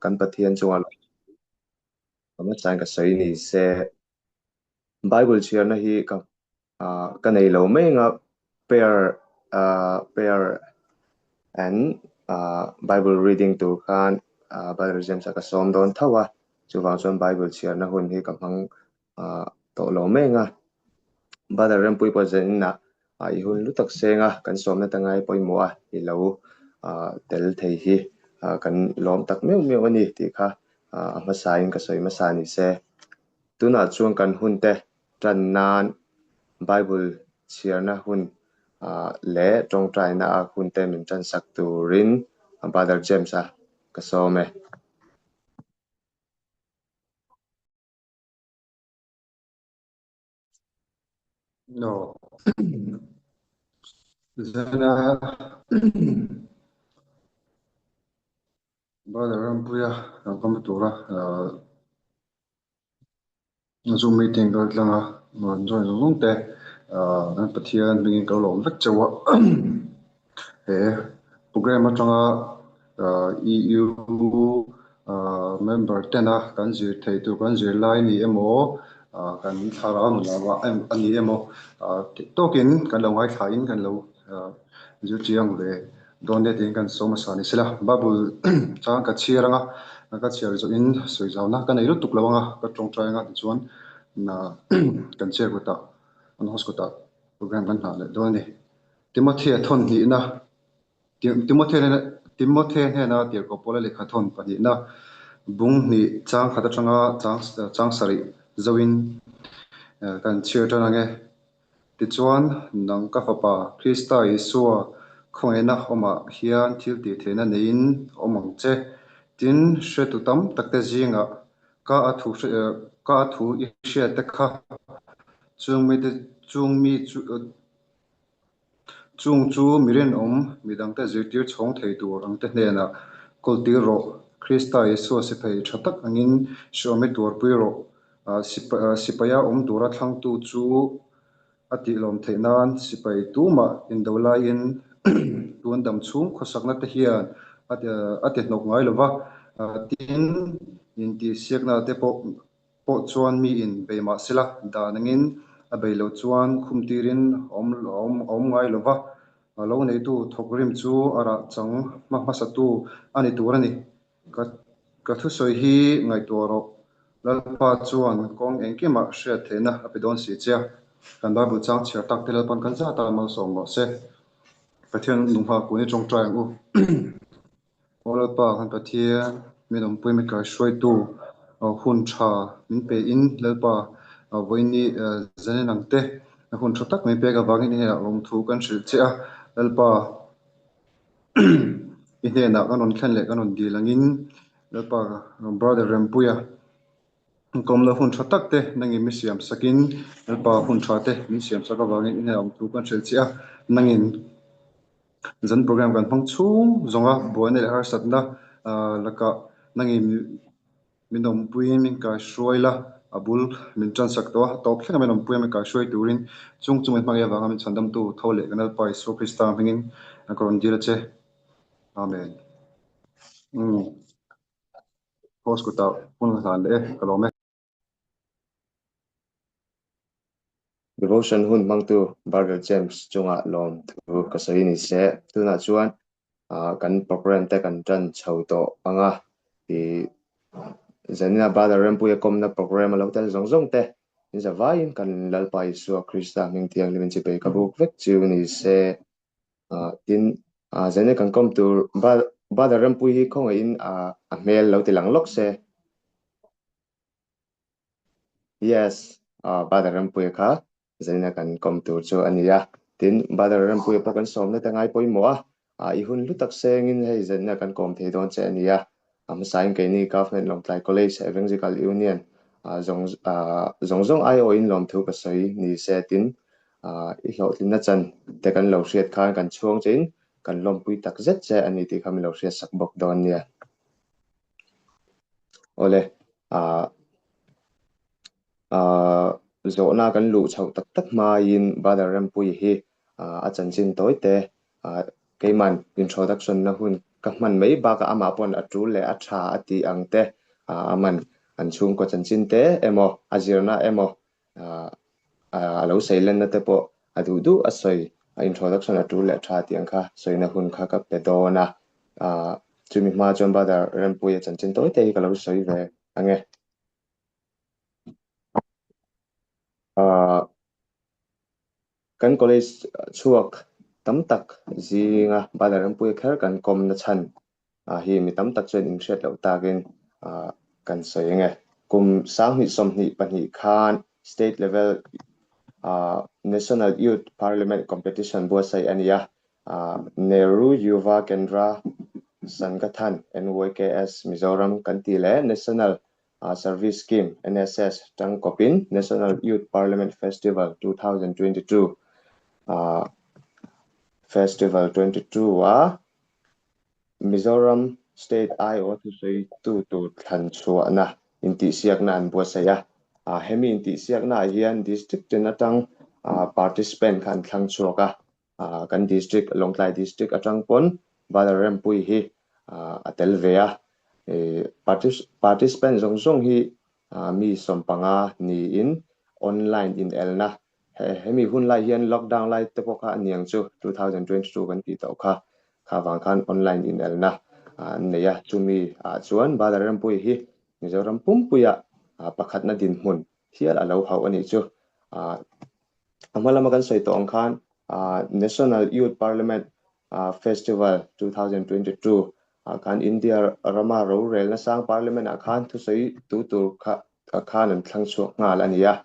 Kan Pathian chungah ka hmasain ka sawi ni se. Bible chhiarna hi ka ka nei lo mai anga prayer prayer and Bible reading tur khan Brother James-a ka sawm dawn tho a, chuvang chuan Bible chhiarna hun hi ka hmang tawh lo mai anga. Brother Rempuii pawh zaninah i hun lu tak seng a, kan sawmna te ngai pawimawh a i lo tel thei hi kan lawm tak meuh meuh a ni tih kha a hmasain ka sawi hmasa ni se. Tunah chuan kan hun te tan nan Bible chhiarna hun leh tawngtaina a hun te min tansak turin Brother James-a ka sawm e. No. Zana Brother Rampuia lo kal tura Zoom meeting kal tlanga rawn join zawng zawng te kan Pathian hmingin ka lo lawm vek chauh a. He program atanga EU member tena kan zir theih tur kan zir lai ni emaw kan thlarau nun a ni emaw theih tawkin kan lo ngaithlain kan lo zir chiang ve dawn nia tiin kan sawm hmasa ni sela. Bible chang ka chhiar anga ka chhiar zawhin sawi zauna ka nei lutuk lo anga ka tawngtai anga tichuan kan chair kutah an host kutah program kan nghah leh dawn a ni. Timothea thawn hnihna Timothea hnena tirhkoh Paula lehkha thawn pahnihna bung hnih chang khat atanga chang sarih zoin kan chhiar tan ang e. Tichuan, nang ka fapa Krista Isua khawngaihna awmah hian thil tih theihna neiin awm ang che. Tin, hretu tam takte zingah ka a thu ka a thu i hriatte kha chung mite chung mi chu Chung chu mi rinawm, midangte zirtir chhawng thei tur angte hnenah kawltir rawh. Krista Isua sipai tha tak angin hriawm i tuarpui rawh. Sipaia awm tura thlangtu chu a tihlawm theih nan sipai tumah indo laiin tun dam chhung khawsakna te hian a ti hnawk ngai lo va, tin, intihsiakna te pawh pawh chuan miin bei mah sela, dan angin a bei loh chuan khum tirin a awm ngai lo va, lo neitu thawk rim chu a rah chang hma hmasatu a ni tur a ni. Ka thusawi hi ngaihtuah rawh, Lalpa chuan kawng engkimah hriat theihna a pe dawn si che a, kan Bible chang chhiar tak te Lalpa'n kan zat a malsawm rawh se. Pathian nungha kun i tawngtai ang u. Aw Lalpa kan Pathian, min awmpui mi kaihruaitu hun tha min pe in Lalpa vawiini zanin ang te hun tha tak min pek avangin i hnenah lawmthu kan hrilh che a, Lalpa i hnenah kan rawn thlen leh kan rawn dil angin Lalpa Brother Rempuia kawmna hun tha tak te nangin mi siam sakin Lalpa hun tha te min siam sak avangin i hnenah lawmthu kan hrilh che a, nangin Zan program kan hmang chhung zawng a, buaina leh harsatna lakah nangin min awmpuiin min kaihruai la, a bul min tansak tawh a, a tawp thleng a min awmpuia min kaihruai turin chung chung min hmangaih avanga min chhandamtu tho leh kan Lalpa Isua Krista hmingin ka rawn dil a che. Amen. Umm. Host kutah hun ka hlan leh e, ka lawm e. Devotion hun hmangtu Brother James chungah lawm thu ka sawi ni se. Tunah chuan kan program te kan tan chho tawh ang a, ih Zanina Brother Rempuia kawmna program a lo tel zawng zawng te in zavaiin kan Lalpa Isua Krista hming thianghlimin chipei ka buk vek chu ni se. Tin, Zanina kan kawm tur Brother Rempuia hi khawngaihin a hmel lo ti lang lawk se. Yes, Brother Rempuia kha zaina kan kawm tur chu a ni a. Tin, Brother Rempuia pawh kan sawmna te ngai pawimawh a, i hun hlu tak sengin hei zaina kan kawm thei dawn che a ni a. A hmasain keini Government Lawngtlai College Evangelical Union zawng zawng zawng aiawhin lawmthu ka sawi ni se tin, i hlawhtlinna chan te kan lo hriat khan kan chhuang chein kan lawmpui tak zet che a ni tih kha min lo hriatsak bawk dawn nia. Awle, ah ah zawhna kan luh chhoh tak tak hmaiin Brother Rempuii hi ah a chanchin tawi te ah keiman introduction na hun ka hman mai bakah amah pawn a tul leh a tha a tih ang te, aman an chhungkaw chanchin te emaw a zirna emaw a lo sawi lenna te pawh a duh duh a sawi, a introduction a tul leh tha tih ang kha sawina hun kha ka pe dawn a, chumi hma chuan Brother Rempuia chanchin tawi te hi ka lo sawi ve ang e. Kan college chhuak tam tak zinga Brother Rempuia kher kan kawmna chhan hi mi tam tak chuan inhriat loh takin kan sawi ang e. Kum 2022 khan State level National Youth Parliament Competition buatsaih a ni a, Nehru Yuva Kendra Sangathan, NYKS, Mizoram kan tih leh National Service Scheme, NSS, tangkawpin National Youth Parliament Festival 2022 Festival 22 a Mizoram State aiawh thusawitu tur thlan chhuahna intihsiakna an buatsaih a. Hemi intihsiaknaah hian District tin atang participant kha an thlang chhuak a. Kan District, Lawngtlai District atang pawn Valarempui hi a tel ve a. Participant zawng zawng hi mi 15 niin online inelna Hemi hun lai hian lockdown lai te pawh kha a niang chu 2022 kan tih tawh kha. Kha vang khan online inelna an nei a, chumi ah chuan Badar Rampuii hi Mizoram pumpuia pakhatna dinhmun hial a lo hauh a nih chu. A hma lama kan sawi tawh ang khan National Youth Parliament Festival 2022 ah khan India rama rorelna sang Parliament ah khan thusawi tu tur kha khan an thlang chhuak nghal a ni a,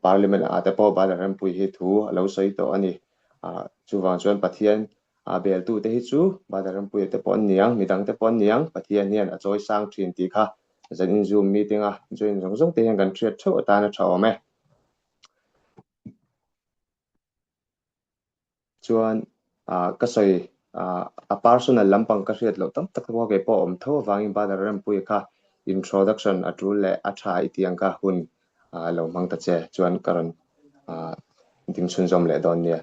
Parliament ah te pawh Badar Rempui hi thu a lo sawi tawh a ni. Chuvang chuan Pathian beltu te hi chu Badar Rempuia te pawh an ni ang, midang te pawh an ni ang, Pathian hian a chawi sang thin tih kha zanin Zoom meeting a join zawng zawng te hian kan hriat theuh atan a tha awm e. Chuan ka sawi a personal lampang ka hriat loh tam tak te pawh kei pawh a awm tho avangin Brother Rempuia kha introduction a tul leh a tha i tih ang kha hun lo hmang ta che chuan ka rawn ding chhunzawm leh dawn nia.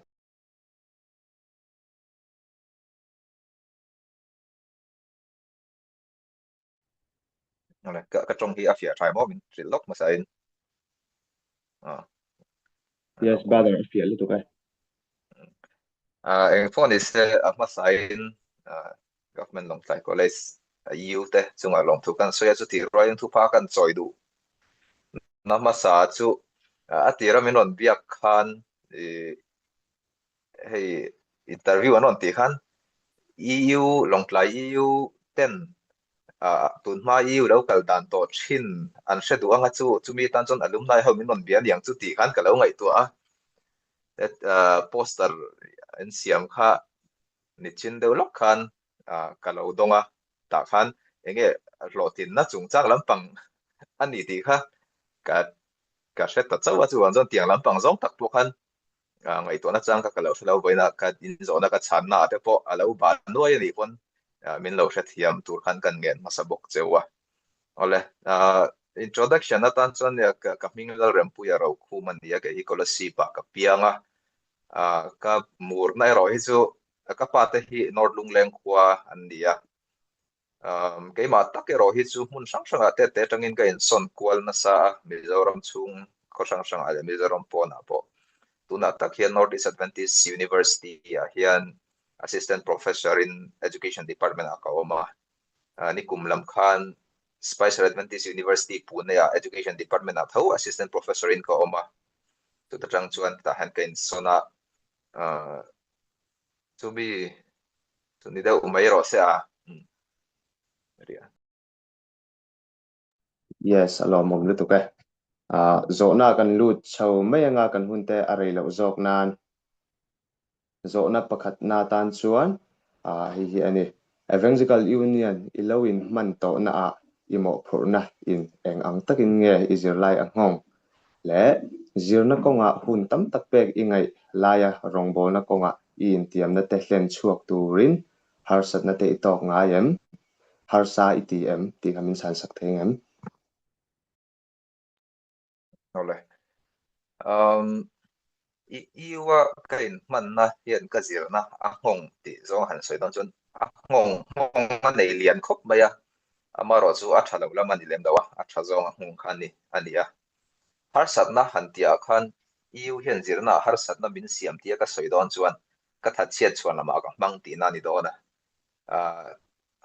Ka tawng hi a fiah tha emaw min hrilh lawk hmasa in. Yes brother a fiah lutuk e. Eng pawh ni se a hmasa in Government Lawngtlai College EU te chungah lawmthu kan sawi a chuti rualin thupha kan chawi duh na hmasa chu a tira min rawn biak khan hei interview an rawn tih khan EU Lawngtlai EU ten tunhma EU lo kal dan tawh thin an hre duh anga chu chumi tan chuan alumni ho min rawn bia aniang chu tih khan ka lo ngaihtuah a poster an siam kha nichin deuh lawk khan ka lo dawng a tah khan enge hlawhtlinna chungchang lampang a ni tih kha ka ka hre ta chauh a chuvang chuan tiang lampang zawng tak pawh khan ngaihtuahna chang kha ka lo hre lo vawiin a ka inzawhna ka chhanna ah te pawh a lo ban nuai a nih pawn min lo hrethiam tur khan kan ngen hmasa bawk cheu a. Awle, introduction atan chuan ka hming Lalrempuia Rokhum a ni a, kei hi Kolasib ah ka piang a, ka murna erawh hi chu ka pa te hi North Lungleng khua an ni a, Keimah tak erawh hi chu hmun hrang hrangah te te atangin ka insawn kual nasa a, Mizoram chhung khaw hrang hrangah leh Mizoram pawnah pawh. Tunah tak hian North East Adventist University ah hian Assistant Professor in Education Department ah ka awm a. Nikum lam khan Spicer Adventist University Pune ah Education Department ah tho Assistant Professor in ka awm a. Chuta tang chuan tah hian ka insawn a, chumi Chu ni deuh mai rawh se a. Ria. Yes, a lawmawm lutuk e. Ah, zawhna kan lut chho mai anga kan hun te a rei loh zawk nan zawhna pakhat na tan chuan ah hei hi a ni. Evangelical Union i lo in hman tawhna ah i mawhphurhna in eng ang takin nge i zirlai a nghawng leh zirna kawngah hun tam tak pek i ngaih laia rawngbawlna kawngah i intiamna te hlen chhuak turin harsatna te i tawk ngai em? Harsa i ti em? tih kha min chhansak thei ang em? Awle. Um, i EU-a ka inhmanna hian ka zirna a nghawng tih zawng han sawi dawn chuan. A nghawng nghawng a nei lian khawp mai a, amaherawh chu a tha lo lam a ni lem lo a, a tha zawng a nghawng kha a ni a ni a. Harsatna han tihah khan EU hian zirna ah harsatna min siam tia ka sawi dawn chuan ka thatchhiat chhuan lamah ka hmang tihna a ni dawn a.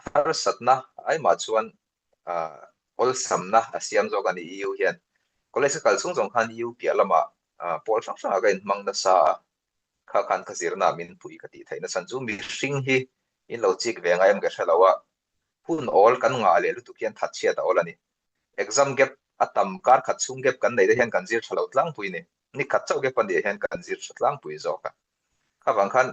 Harsatna aimah chuan awlsamna a siam zawk a ni EU hian. College ka kal chhung zawng khan EU piah lamah pawl hrang hrangah ka inhmang nasa a, kha khan ka zirna min pui ka tih theihna chhan chu mihring hi in lo chik ve ngai em ka hre lo a, hun awl kan ngah leh lutuk hian thatchhiat a awl a ni. Exam gap a tam kar khat chhung gap kan neih te hian kan zir tha lo tlangpui ni. Ni khat chauh gap a nih hian kan zir tha tlangpui zawk a. Kha vang khan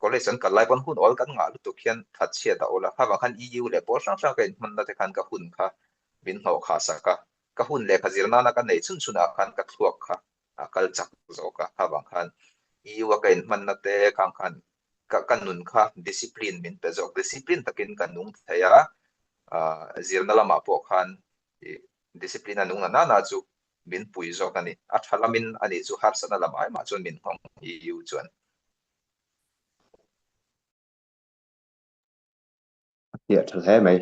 college an kal lai pawn hun awl kan ngah lutuk hian thatchhiat a awl a, kha vang khan EU leh pawl hrang hrang ka inhmanna te khan ka hun kha min hnawh khah sak a, ka hun lehkha zir nana ka neih chhun chhunah khan ka thluak kha a kal chak zawk a, kha vang khan EU a ka inhmanna te khang khan ka ka nun kha discipline min pe zawk, discipline takin ka nung thei a, zirna lamah pawh khan discipline a nung na nana chu min pui zawk a ni, a tha lamin a nih chu harsatna lam ai mah chuan min nghawng EU chuan. A piah tha hle mai.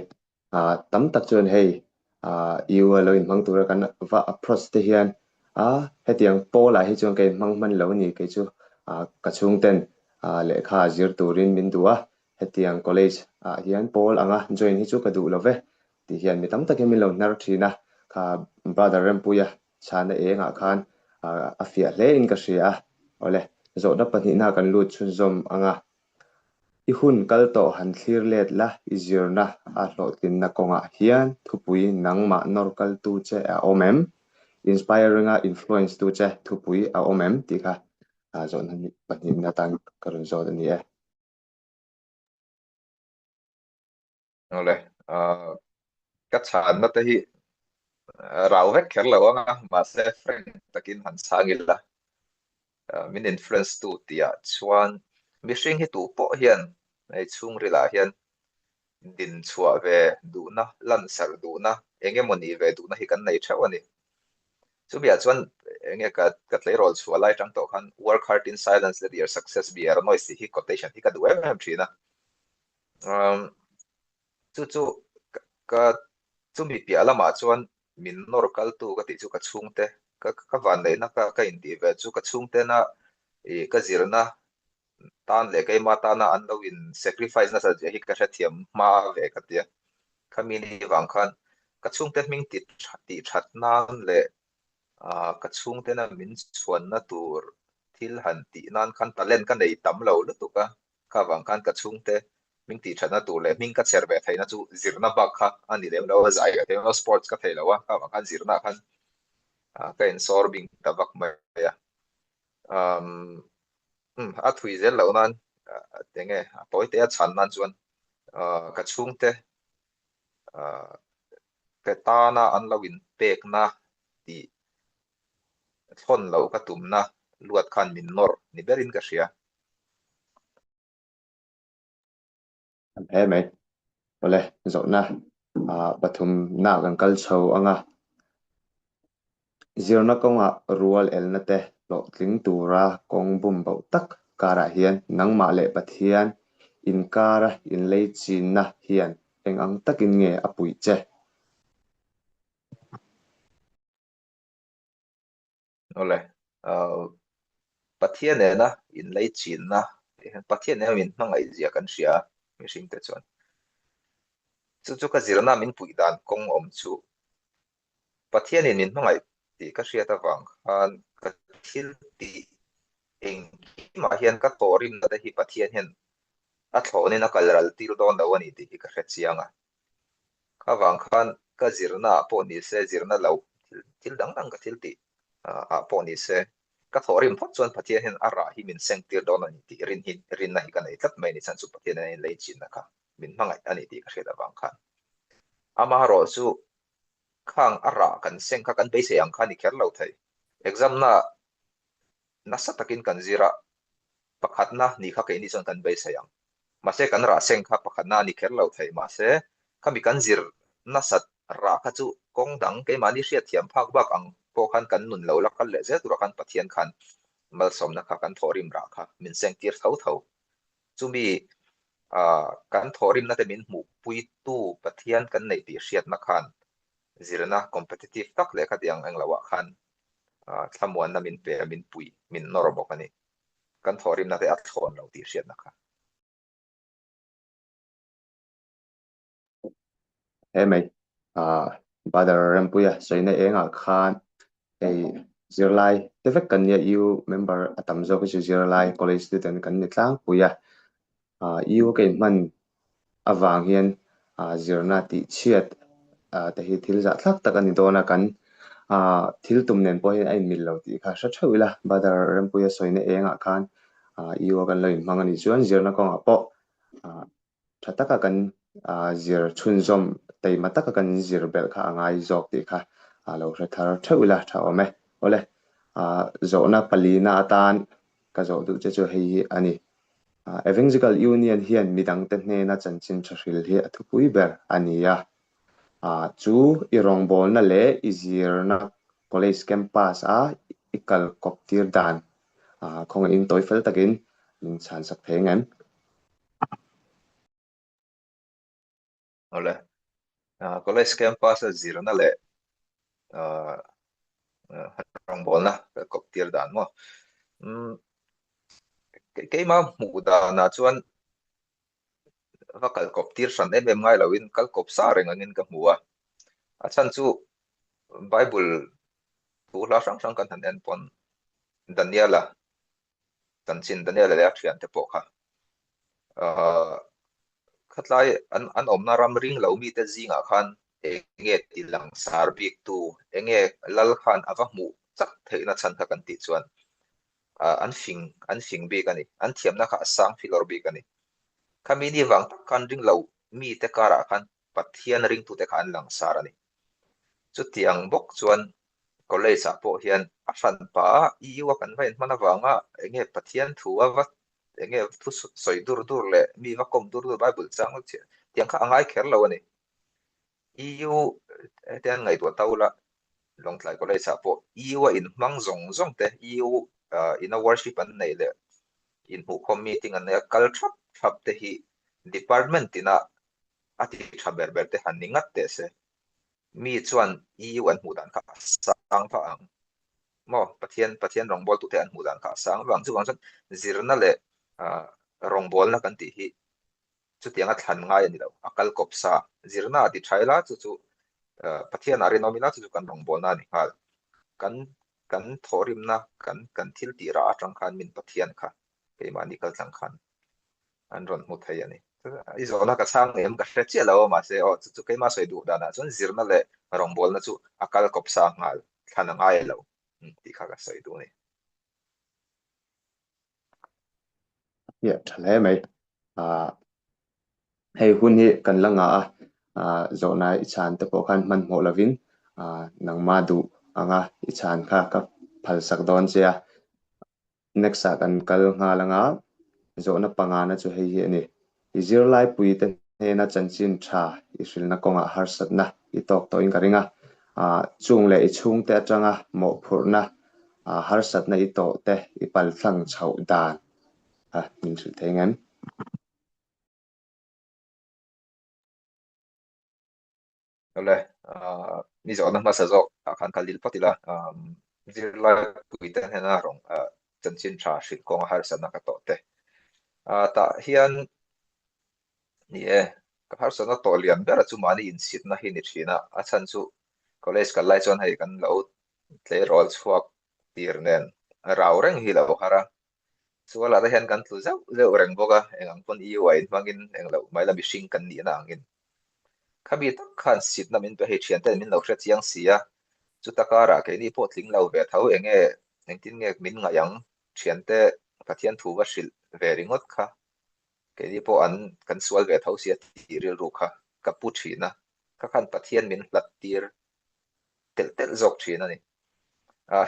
Ah tam tak chuan hei ah EU a lo inhmang tura kan va approach te hian ah hetiang pawl ah hi chuan ka inhmang hman lo a ni kei chu ah ka chhungten ah lehkha zir turin min duh a, hetiang college ah hian pawl anga join hi chu ka duh lo ve tih hian mi tam takin min lo hnar thin a, kha brother Rempuia chhana engah khan ah a fiah hle in ka hria a, awle zawhna pahnihna kan lut chhunzawm anga I hun kal tawh han thlir let la, i zirna a hlawhtlinna kawngah hian thupui nangmah nawr kaltu che a awm em? Inspiring-a influence tu che thupui a awm em? tih kha zawhna pahnihna atan ka rawn zawt a ni e. Awle, ka chhanna te hi rau vek kher lo ang a, mahse frank takin han chhang ila. Min influence tu tihah chuan mihring hi tu pawh hian hei chhungrilah hian din chhuah ve duhna, lansarh duhna, eng emaw nih ve duhna hi kan nei theuh a ni. Chumi ah chuan eng nge ka ka tleirawl chhuah lai tang tawh khan work hard in silence let your success be your noise tih hi quotation hi ka duh em em thin a. Um, chu chu ka chumi piah lamah chuan min nawr kaltu ka tih chu ka chhungte ka ka vanneihna ka ka intih ve chu ka chhungtena ih ka zirna tan leh keima tana an lo in sacrifice nasa zia hi ka hrethiam hma ve ka tia. Khami ni vang khan ka chhungte hming ti tih that nan leh ah ka chhungtena min chhuanna tur thil han tih nan khan talent ka nei tam lo lutuk a. Kha vang khan ka chhungte hming tih thatna tur leh hming ka chher ve theihna chu zirna bak kha a ni lem lo a, zai ka thei lo, sports ka thei lo a, kha vang khan zirna ah khan ka insawr bing ta vak mai a. Um, a thui zel loh nan enge a tawi te a chhan nan chuan ka chhungte ka tana an lo inpekna tih thlawn loh ka tumna luat khan min nawr ni berin ka hria. Hle mai. Awle, zawhna pathumna kan kal chho anga zirna kawngah rual elna te hlawhtling tura kawng bum bauh tak karah hian nangmah leh Pathian inkara inlei chinna hian eng ang takin nge a puih che? Awle, Pathian nena inlei chinna tih hian Pathian nena min hmangaih zia kan hria a, mihring te chuan. Chu chu ka zirna min puih dan kawng awm chu Pathianin min hmangaih tih ka hriat avang khan ka thil tih engkimah hian ka thawhrimna te hi Pathian hian a thlawnin a kal ral tir dawn lo a ni tih hi ka hre chiang a. Kha vang khan ka zirna ah pawh ni se, zirna lo thil dang dang ka thil tih ah pawh ni se, ka thawhrim phawt chuan Pathian hian a rah hi min seng tir dawn a ni tih rin hi rinna hi ka nei tlat mai a ni chhan chu Pathian hian a inlei chinna kha min hmangaih a ni tih ka hriat avang khan. Amaherawh chu khang a rah kan seng kha kan beisei ang kha a ni kher lo thei. Exam na nasa takin kan zir a, pakhatna nih kha keini chuan kan beisei ang. Mahse kan rah seng kha pakhatna a ni kher lo thei. Mahse khami kan zir nasat rah kha chu kawng dang keimahni hriatthiam phak bak ang pawh khan kan nun lo la kal leh zel turah khan Pathian khan malsawmna kha kan thawhrim rah kha min seng tir tho tho. Chumi. Kan thawhrimna te min hmuhpuitu Pathian kan neih tih hriatna khan zirna competitive tak leh khatiang englo ah khan thlamuanna min pe a, min pui, min nawr bawk a ni. Kan thawhrimna te a thlawn lo tih hriatna kha. He mai, Brother Rempuia sawina engah khan hei zirlai te vek kan nia, EU member a tam zawk hi chu zirlai college student kan ni tlangpui a, EU ka inhman avang hian zirna tih chhiat te hi thil zahthlak tak a ni dawn a, kan thil tum nen pawh hian a inmil lo tih kha hre theuh ila, Brother Rempuia sawina engah khan EU a kan lo inhmang a nih chuan zirna kawngah pawh tha taka kan zir chhunzawm taima taka kan zir belh kha a ngai zawk tih kha a lo hre thar theuh ila tha awm e. Awle, zawhna palina atan ka zawh duh che chu hei hi a ni. Evangelical Union hian midangte hnena chanchin tha hril hi a thupui ber a ni a. Chu i rawngbawlna leh i zirna college campus a i kal kawp tir dan khawngaihin tawi fel takin min chhan sak thei ang em? Awle, college campus a zirna leh rawngbawlna ka kawp tir dan maw. Keima hmuh danah chuan va kal kawp tir hran em em ngai loin kal kawp sa reng angin ka hmu a. A chhan chu Bible thu hla hrang hrang kan han en pawn Daniela chanchin Daniela leh a thiante pawh kha khatlai an an awmna ram ring lo mite zingah khan enge ti langsar bik tu enge lal khan a va hmuh chak theihna chhan kha kan tih chuan an fing an fing bik a ni an thiamna kha a sang filawr bik a ni khami ni vang tak khan ring lo mite karah khan Pathian ringtute kha an langsar a ni chutiang bawk chuan college ah pawh hian a hran pa a EU a kan va inhman avanga enge Pathian thu a va enge thu sawi dur dur leh mi va kawm dur dur Bible chang tiang kha a ngai kher lo a ni. EU hetiang ngaihtuah ta ula Lawngtlai College ah pawh EU a inhmang zawng zawng te EU ina worship an neih leh inhmuhkhawm meeting an neih a kal thap thap te hi department tina a ti tha ber ber te han ni ngat teh se. Mi chuan EU an hmuh dan kha a sang vah ang maw? Pathian Pathian rawngbawltute an hmuh dan kha a sang vah ang. Chuvang chuan zirna leh rawngbawlna kan tih hi chutianga thlan ngai a ni lo. A kal kawp sa. Zirna a ti tha ila chu chu Pathianah rinawm ila chu chu kan rawngbawlna a ni nghal. Kan kan thawhrimna kan kan thil tih rah atang khan min Pathian kha keimahni kaltlang khan an rawn hmu thei a ni. I zawhna ka chhang em ka hre chiah lo a mahse aw chu chu keimah sawi duh danah chuan zirna leh rawngbawlna chu a kal kawp sa nghal thlan a ngai lo tih kha ka sawi duh a ni. Hiah tha hle mai. Hei hun hi kan la ngah a, zawhna i chhan te pawh khan hmanhmawh lovin nangmah duh anga i chhan kha ka phalsak dawn che a. Next ah kan kal nghal anga zawhna pangana chu hei hi a ni. I zirlaipui te hnena chanchin tha i hrilhna kawngah harsatna i tawk tawhin ka ring a. Chung leh i chhungte atanga mawhphurhna harsatna i tawh te i paltlang chhoh dan a min hrilh thei ngem? Awle, ni zawhna hmasa zawk ah khan kal dil phawt ila, zirlai puite hnena rawng chanchin tha hrilh kawnga harsatna ka tawh te. Tah hian ni e, ka harsatna tawh lian ber chu mahni insitna hi ni thin a, a chhan chu college kal lai chuan hei kan lo tleirawl chhuak tir nen rau reng hi lo har a, Sualah te hian kan tlu zeuh zeuh reng bawk a, eng ang pawn EU ah inhmangin eng loh mai la mihring kan nihna angin. Khami tak khan sitna min pe hei thianten min lo hre chiang si a, chuta karah keini pawh tling lo ve tho eng nge engtin nge min ngaih ang thiante Pathian thu va hrilh ve ringawt kha keini pawh an kan sual ve tho si a tih rilru kha ka pu thin a, kha khan Pathian min hlat tir telh telh zawk thin a ni.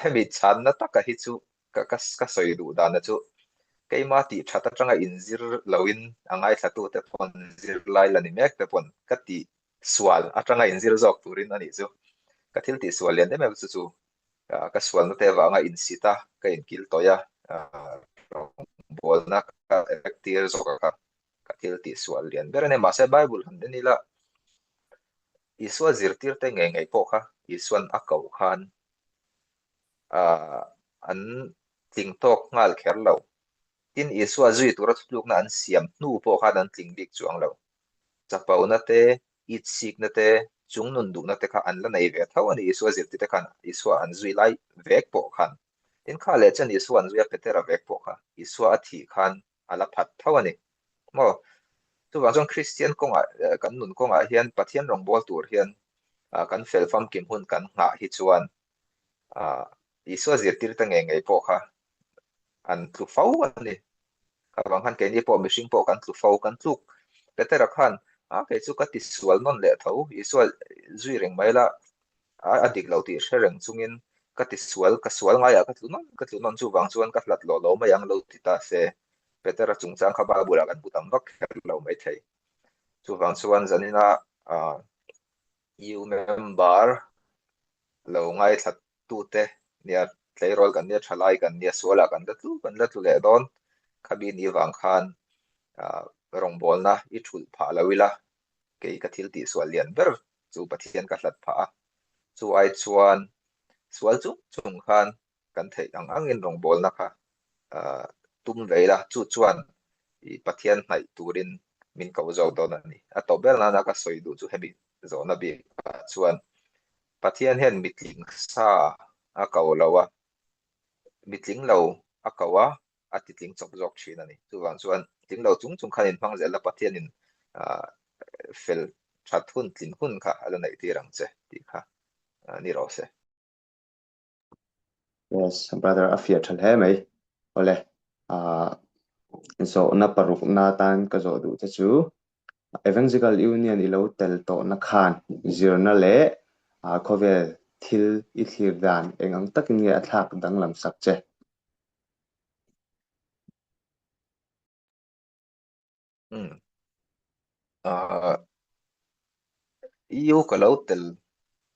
Hemi chhanna taka hi chu ka ka ka sawi duh dana chu keima tih that atanga inzir loin a ngaithlatute pawn zirlai la ni mek te pawn ka tih sual atanga inzir zawk turin a nih chu. Ka thil tih sual lian em em chu chu ka sualna te avanga insit a, ka inkil tawih a, rawngbawlna ka effect tir zawk a kha. Ka thil tihsual lian ber a ni. Mahse Bible han en ila Isua zirtirte ngei ngei pawh kha Isuan a koh khan ah an tling tawk nghal kher lo. Tin, Isua zui tura thutlukna an siam hnu pawh khan an tling bik chuang lo. Chapona te, itsikna te, chungnun duhna te kha an la nei ve tho a ni Isua zirtirte khan Isua an zui lai vek pawh khan. Tin, kha leh chuan Isua an zui a Petera vek pawh kha Isua a thih khan a la phat tho a ni. Maw? Chuvang chuan Kristian kawngah kan nun kawngah hian Pathian rawngbâwl tur hian kan fel famkim hun kan nghah hi chuan Isua zirtirte ngei ngei pawh kha an tlu fo a ni. Khavang khan keini pawh mihring pawh kan tlu fo, kan tluk. Petera khan a kei chu ka tisual nawn leh tho, Isua zui reng mai la, a dik lo tih hre reng chungin ka tisual, ka sual ngaiah ka tlu nawn, ka tlu nawn chuvang chuan ka hlat lawh lo mai ang lo ti ta se. Petera chungchang kha Bible-ah kan hmu tam vak kher lo maithei. Chuvang chuan zanina EU member lo ngaithla tute nia tleirawl kan nia thalai kan nia sualah kan la tlu kan la tlu leh dawn khabi ni vang khan rawngbawlna i thulh phah lo ila kei ka thil tih sual lian ber chu Pathian ka hlat phah a chu ai chuan sual chung chung khan kan theih ang angin rawngbawlna kha tum ve ila chu chuan i Pathian hnaih turin min ko zawk dawn a ni. A tawp ber nana ka sawi duh chu hemi zawhna bikah chuan Pathian hian mitling sa a ko lo a, mitling lo a ko a, a titling chawp zawk thin a ni. Chuvang chuan tling lo chung chung khan inhmang zel a Pathianin fel that hun tlin hun kha a la neih tir ang che tih kha ni rawh se. Yes, brother a fiah tha hle mai. Awle, zawhna parukna atan ka zawh duh che chu Evangelical Union i lo tel tawhna khan zirna leh khawvel thil i thlir dan eng ang takin nge a thlak danglam sak che? EU ka lo tel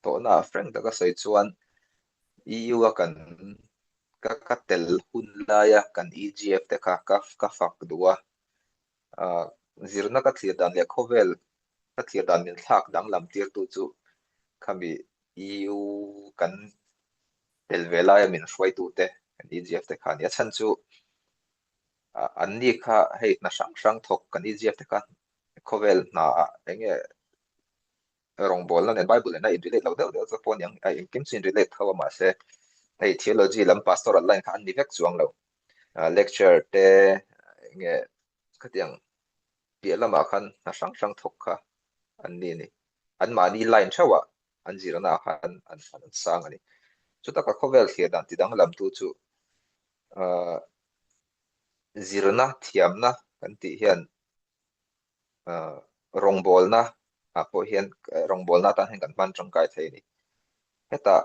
tawhna ah frank taka sawi chuan EU a kan ka ka tel hun laia kan EGF te kha ka ka fak duh a. Zirna ka thlir dan leh khawvel ka thlir dan min thlak danglam tirtu chu khami EU kan tel ve laia min hruaitute kan EGF te kha a ni. A chhan chu an ni kha hei hna hrang hrang thawk kan EGF te kha khawvel hna ah eng nge rawngbawlna nen Bible nen a in relate lo deuh deuh chu pawh a ni ang a engkim chu in relate tho a mahse hei theology lam pastoral line kha an ni vek chuang lo lecture te eng nge khatiang piah lamah khan hna hrang hrang thawk kha an ni a ni. Anmahni line theuhah an zirna ah khan an an sang a ni. Chutaka khawvel thlir dan ti danglamtu chu zirna thiamna kan tih hian rawngbawlna ah pawh hian rawngbawlna atan hian kan hman tangkai thei a ni. Hetah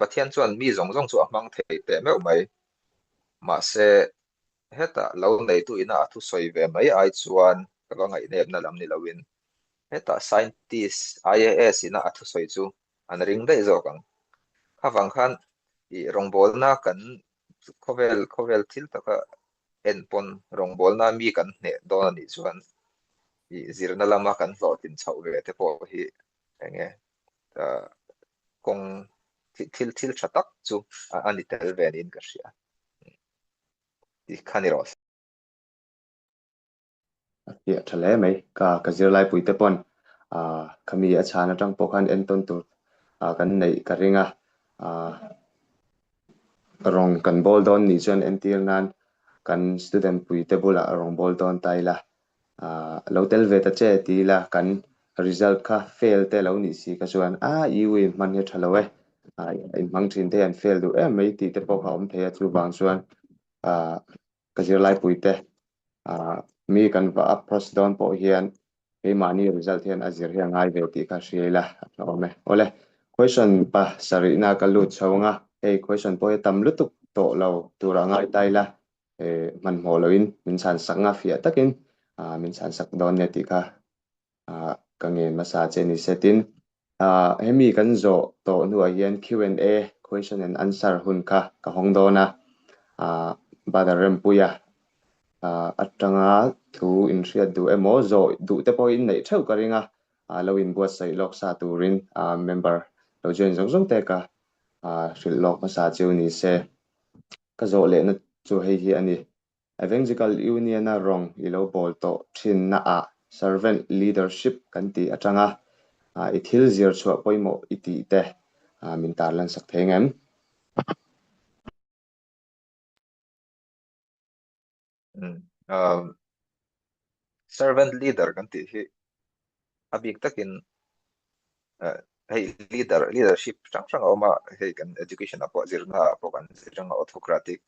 Pathian chuan mi zawng zawng chu a hmang thei teh meuh mai. Mahse hetah lo neitu ina a thusawi ve mai ai chuan ka va ngaihnepna lam ni loin hetah scientist IAS ina a thusawi chu an ring daih zawk ang. Khavang khan i rawngbawlna kan khawvel khawvel thil taka en pawn rawngbawlna mi kan hneh dawn a nih chuan i zirna lama kan hlawhtlin chhoh ve te pawh hi eng nge kawng thil thil tha tak chu a ni tel ve niin ka hria. Tih kha ni rawh se. A fiah tha hle mai. Ka ka zirlaipui te pawn ah khami a chhan atang pawh khan entawn tur ah kan neih ka ring a. Ah rawng kan bawl dawn nih chuan entir nan kan student pui te bulah rawng bawl dawn ta ila. Ah lo tel ve ta che ti ila kan result kha fail te lo nih si kha chuan ah EU in hman hi a tha lo e. Ah inhmang thin te hi an fail duh em mai tih te pawh kha a awm thei a chuvang chuan ah ka zirlaipui te ah mi kan va approach dawn pawh hian keimahni result hian a zir hi a ngai ve tih kha hria ila a tha awm e. Awle, question pa sarihna ka lut chho anga hei question pawh hi tam lutuk tawh lo tura ngai ta ila eh hmanhmawh loin min chhan sak nga fiah takin ah min chhan sak dawn nia tih kha ah ka ngen hmasa che ni se tin ah hemi kan zawh tawh hnuah hian Q and A question and answer hun kha ka hawng dawn a ah Brother Rempuia ah atanga. Thu inhriat duh emaw zawh duh te pawhin neih theuh ka ring a, lo inbuatsaih lawk sa turin member lo join zawng zawng te ka hrilh lawk hmasa cheu ni se. Ka zawh lehna chu hei hi a ni. Evangelical Union-a rawng i lo bawl tawh thinna ah servant leadership kan tih atanga i thil zir chhuah pawimawh i tih te min tarlan sak thei ngem? Servant leader kan tih hi a bik takin hei leader leadership hrang hrang a awm a, hei kan education ah pawh zirna ah pawh kan zir hrang a autocratic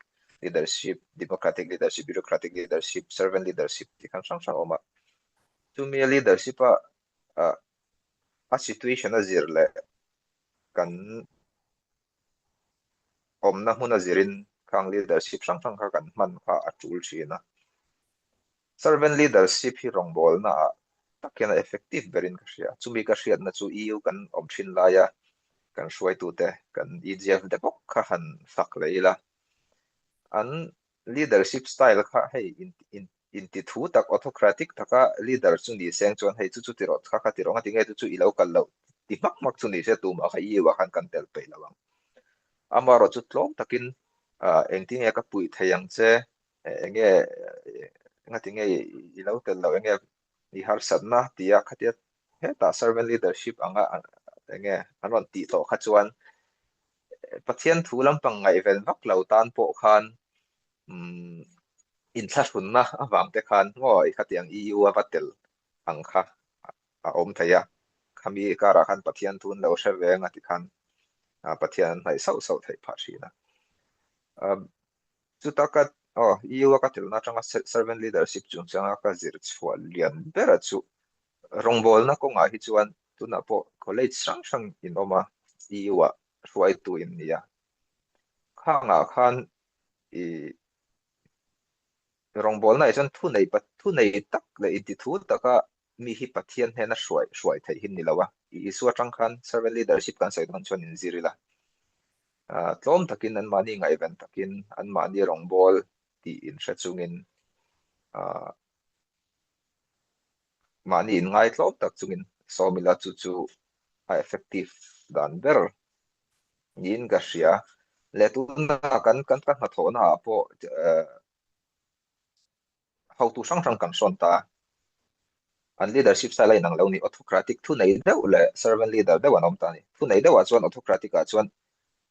leadership, democratic leadership, bureaucratic leadership, servant leadership tih khan hrang hrang a awm a. Chumi a leadership a a situation a zir leh kan awmna hmun a zirin khang leadership hrang hrang kha kan hman kha a tul thin a. Servant leadership hi rawngbawlna ah tak hian a effective berin ka hria. Chumi ka hriatna chu EU kan awm thin laia kan hruaitute, kan EGF te bawk kha han fak leh ila. An leadership style kha hei inti thu tak, autocratic taka leader chu ni seng chuan hei chu chu ti rawh, kha kha ti rawh, ngati nge chu chu i lo kal loh ti hmak hmak chu ni se tumah kha EU ah khan kan tel peih lo ang. Amaherawhchu tlawm takin engtinge ka puih thei ang che, enge ngati nge i lo tel loh enge i harsatna tia khatia hetah servant leadership anga enge an rawn tih tawh kha chuan Pathian thu lampang ngaihven vak lo tan pawh khan umm inthlahrunna avang te khan maw i khatiang EU a va tel ang kha a awm thei a, khami karah khan Pathian thu an lo hre ve anga tikhan Pathian an hnaih sauh sauh theih phah thin a. Chuta ka aw EU a ka telna atanga servant leadership chungchanga ka zir chhuah lian bera chu rawngbawlna kawngah hi chuan tunah pawh college hrang hrang in awm a, EU ah hruaitu in ni a. Khangah khan i rawngbawlna ah chuan thunei thunei tak leh intithu taka mi hi Pathian hnena hruai hruai theih hi ni lo a. Isua atang khan servant leadership kan sawi dawn chuan inzir ila. Tlawm takin anmahni ngaihven takin anmahni rawngbawl tih inhre chungin mahni inngai tlawm tak chungin sawm ila chu chu a effective dan ber niin ka hria. Leh tuna kan kan ka hnathawhna ah pawh hotu hrang hrang kan hrawn ta. An leadership style a inang lo ni. Autocratic thu nei deuh leh servant leader deuh an awm ta a ni. Thu nei deuhah chuan autocratic ah chuan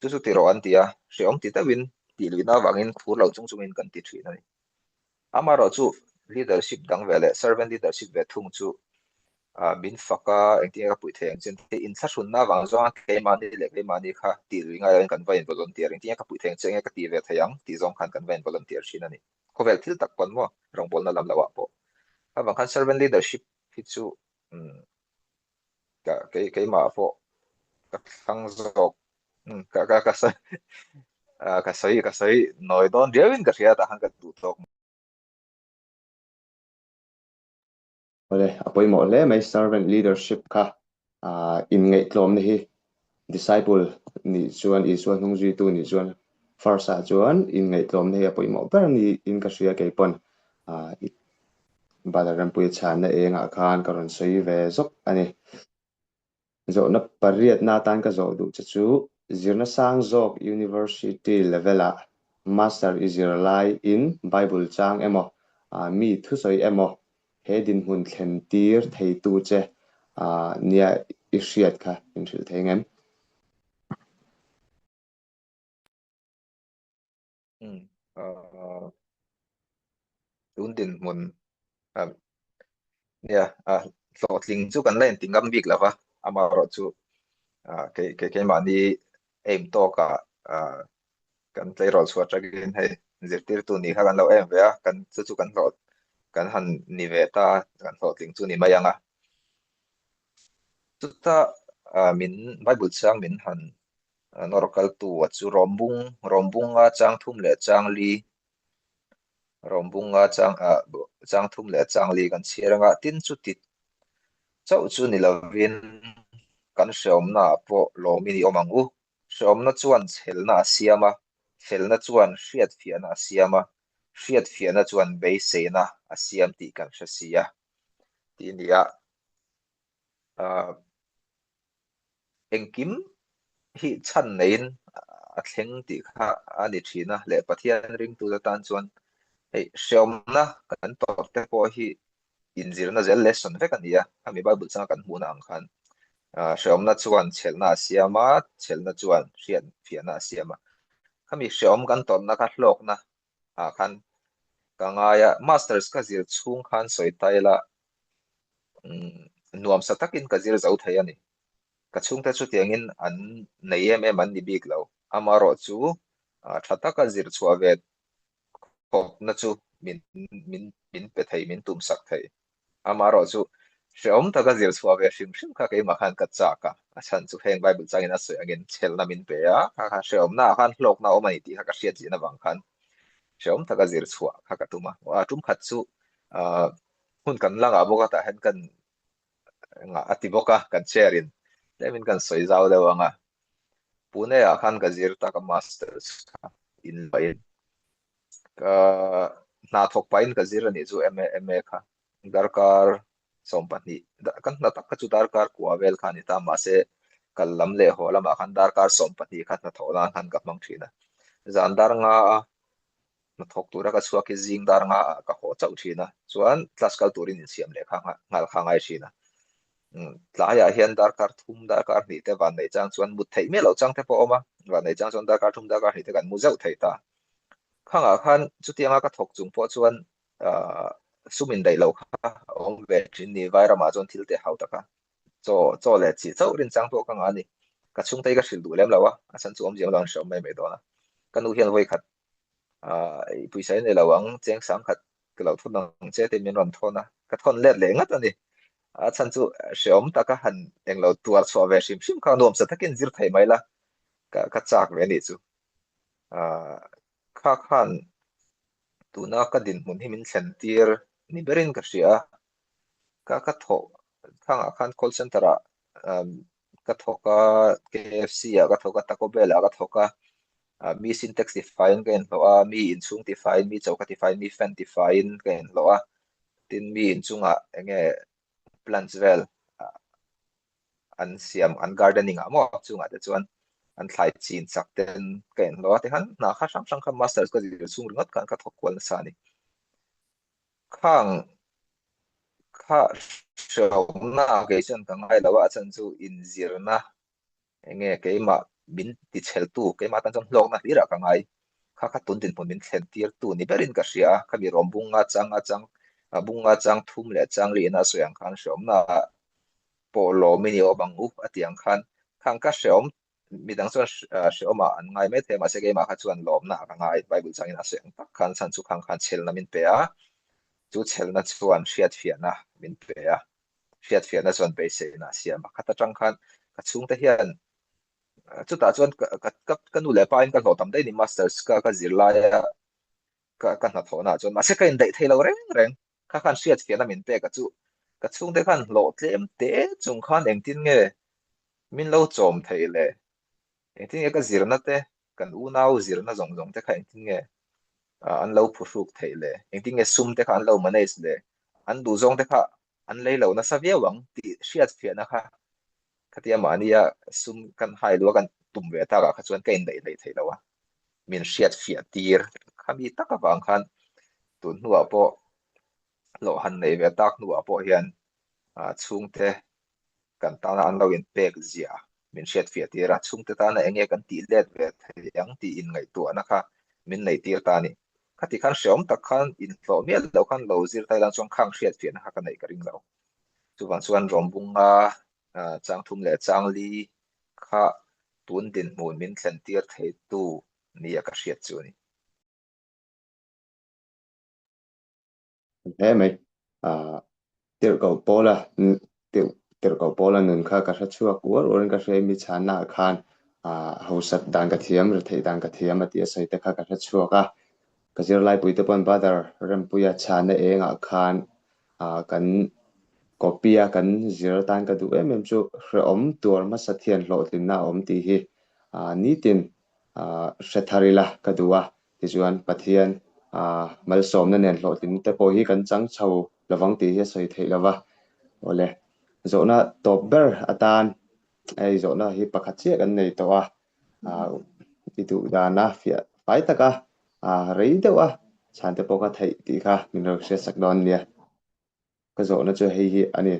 chu chu ti rawh an ti a, hrehawm ti deuhin tih luihna avangin khur lo chung chungin kan ti thin a ni. Amaherawh chu leadership dang ve leh servant leadership ve thung chu min fak a, engtin nge ka puih thei ang chin te inthlahrunna avang zawnga keimahni leh keimahni kha tih lui ngai loin kan va in volunteer, engtin nge ka puih thei ang che, enge ka tih ve thei ang tih zawng khan kan va in volunteer thin a ni. Khawvel thil tak pawn maw rawngbawlna lam loh ah pawh. Avang khan servant leadership hi chu ka kei keimah pawh ka thlang zawk ka ka ka sawi ka sawi ka sawi nawi dawn riauin ka hria tah khan ka duh tawk. Awle, a pawimawh hle mai servant leadership kha inngaihtlawmna hi disciple nih chuan Isua hnung zuitu nih chuan first ah chuan inngaihtlawmna hi a pawimawh ber niin ka hria kei pawn Bala Rampuia chhanna engah khan ka rawn sawi ve zawk a ni. Zawhna pariatna atan ka zawh duh che chu zirna sang zawk University level-ah Master i zir laiin Bible chang emaw, mi thusawi emaw he dinhmun thlen tir theitu che nia i hriat kha min hrilh thei ngem? Tun dinhmun nia hlawhtling chu kan la inti ngam bik lo va, amaherawhchu kei kei keimahni aim tawkah kan tleirawl chhuah atangin hei zirtirtu nih kha kan lo em ve a, kan chu chu kan hlawh kan han ni ve ta kan hlawhtling chu ni mai ang a. Chuta min Bible chang min han nawr kaltu a chu Rawmbung Rawmbunga chang thum leh chang li Rawmbunga chang ah chang thum leh chang li kan chhiar anga tin chu ti chauh chu ni lovin kan hreawmna ah pawh lawmin i awm ang u. Hreawmna chuan chhelna a siam a, felna chuan hriatfiahna a siam a. Hriatfiahna chuan beiseina a siam tih kan hre si a, tih a ni a. Engkim hi chhan neiin a thleng tih kha a ni thin a, leh Pathian ringtute tan chuan hei hreawmna kan tawrh te pawh hi inzirna zel lesson vek a ni a, khami Bible changa kan hmuhna ang khan hreawmna chuan chhelna a siam a, chhelna chuan hriatfiahna a siam a. Khami hreawm kan tawrhna kha hlawkna ah khan ka ngai a, masters ka zir chhung khan sawi ta ila nuamsa takin ka zir zo thei a ni. Ka chhungte chutiangin an nei em em an ni bik lo, amaherawhchu tha taka zir chhuah ve khawpna chu min min min pe thei, min tum sak thei. Amaherawhchu hrehawm taka zir chhuah ve hrim hrim kha keimah khan ka chak a, a chhan chu heng Bible changin a sawi angin chhelna min pe a, kha kha hrehawmna ah khan hlawkna a awm a ni tih kha ka hriat zin avang khan hrehawm taka zir chhuah kha ka tum a. A tum khat chu ah hun kan la ngah bawk a tah hian kan ngah a ti bawk a, kan chair in tlemin kan sawi zau deuh ang a. Pune ah khan ka zir tak a masters kha in pahin ka hna thawk pahin ka zir a nih chu MA MA kha darkar 12 kan hna tak kha chu darkar kua vel kha a ni ta mahse kal lam leh haw lamah khan darkar 12 kha hnathawh nan khan ka hmang thin a zan dar nga a hnathawk tura ka chhuak hi zing dar nga ah ka haw chauh thin a, chuan class kal turin insiam leh kha nghal kha ngai thin a. Tlaiah hian darkar thum darkar hnih te van neih chang chuan mut theih miah loh chang te pawh a awm a, van neih chang chuan darkar thum darkar hnih te kan mu zeuh thei ta. Khangah khan chutianga ka thawk chung pawh chuan sum indaih loh kha a awm ve thin ni, Vairamah chuan thil te hau tak a, chaw chaw leh chi chauh rin chang pawh ka ngah a ni. Ka chhungte hi ka hrilh duh lem lo a, a chhan chu awmzia awm lo an hre awm mai mai dawn a. Ka nu hian vawikhat pawisa i nei lo ang, cheng sang khat ka lo thawn ang che tiin min rawn thawn a, ka thawn let leh ngat a ni. A chhan chu hrehawm taka han englo tuar chhuah ve hrim hrim kha nuamsa takin zir thei mai la, ka ka chak ve a nih chu. Kha khan tuna ka dinhmun hi min thlen tir ni berin ka hria a, ka ka thawh thangah khan call center ah ka thawk a, KFC ah ka thawk a, Taco Bell ah ka thawk a, mi syntax tifaiin ka inhlawh a, mi inchhung tifaiin, mi choka tifaiin, mi fan tifaiin ka inhlawh a, tin mi inchungah eng nge plants vel an siam an gardening ah maw chungah te chuan an thlai chin chak ten ka inhlawh a, tikhan hna kha hrang hrang kha masters ka zir chhung ringawt khan ka thawk kual nasa a ni. Khang kha hrehawmna kei chuan ka ngai lo a, a chhan chu inzirna eng nge keimah min tichheltu keimah atan chuan hlawkna hlirah ka ngai. Kha kha tun dinhmun min thlen tirtu ni berin ka hria a, khami rawm bunga chang a chang bunga chang thum leh chang liin a sawi ang khan hrehawmna pawh lawmin i awm ang u a tih ang khan khang ka hrehawm midang chuan hrehawmah an ngai mai thei a, mahse keimah kha chuan lawmna ka ngai. Bible changin a sawi ang tak khan chhan chu khang khan chhelna min pe a, chu chhelna chuan hriatfiahna min pe a, hriatfiahna chuan beiseina a siam a. Khat atang khan ka chhungte hian chutah chuan ka ka nu leh pa in ka hlawh tam daih ni masters ka ka zir laia ka ka hnathawhnaah chuan mahse ka indaih thei lo reng reng. Kha khan hriatfiahna min pek a chu ka chhungte khan hlawh tlem te chung khan engtin nge min lo chawm thei le? Engtin nge ka zirna te, kan unau zirna zawng zawng te kha engtin nge an lo phuhruk theih le? Engtin nge sum te kha an lo manage le? An duhzawng te kha an lei lo nasa viau ang tih hriatfiahna kha khatia mahnia sum kan hai lua kan tum ve takah kha chuan ka indaih hlei thei lo a, min hriatfiah tir khami tak avang khan tun hnuah pawh hlawh han nei ve tak hnuah pawh hian chhungte kan tana an lo inpek zia min hriatfiah tir a, chhungte tana eng nge kan tih let ve thei ang tih inngaihtuahna kha min neih tir ta a ni. Khati khan hreawm tak khan inhlawh miah loh khan lo zir ta ila chuan khang hriatfiahna kha ka neih ka ring lo. Chuvang chuan Rawmbunga chang thum leh chang li kha tun dinhmun min thlen tir theitu nia ka hriat chu a ni. Hle mai. Tirhkoh Paula Tirhkoh Paula nun kha ka hre chhuak uar uarin ka hria i mi chhannaah khan hausat dan ka thiam, retheih dan ka thiam a tih a sawi te kha ka hre chhuak a. Ka zirlaipuite pawn Brother Rempuia chhanna engah khan kan copy a kan zir atan ka duh em em chu hrehawm tuar hmasa thian hlawhtlinna a awm tih hi nitin hre thar ila ka duh a. Tichuan Pathian Malsawmna nen hlawhtlinna te pawh hi kan chang chho lovang tih hi a sawi theih lova. Awle, zawhna tawp ber atan hei zawhna hi pakhat chiah kan nei tawh a, i duh dana fiah fai taka rei deuh a chhan te pawh ka theih tih kha min lo hriatsak dawn nia. Ka zawhna chu hei hi a ni.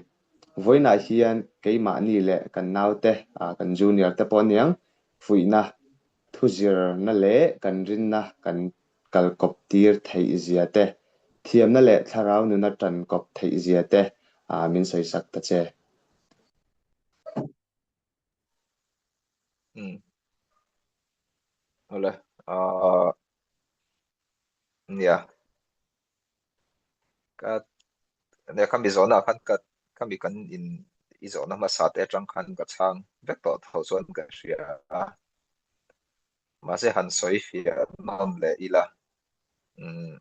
Vawiinah hian keimahni leh kan naute, kan junior te pawh aniang, fuihna, thuzirna leh kan rinna kan kalkawp tir theih zia te, thiamna leh thlarau nuna tankawp theih zia te min sawisak ta che. Awle, nia. Ka nia khami zawhna ah khan ka khami kan in i zawhna hmasa te atang khan ka chhang vek tawh tho chuan ka hria a. Mahse han sawi fiah nawn leh ila umm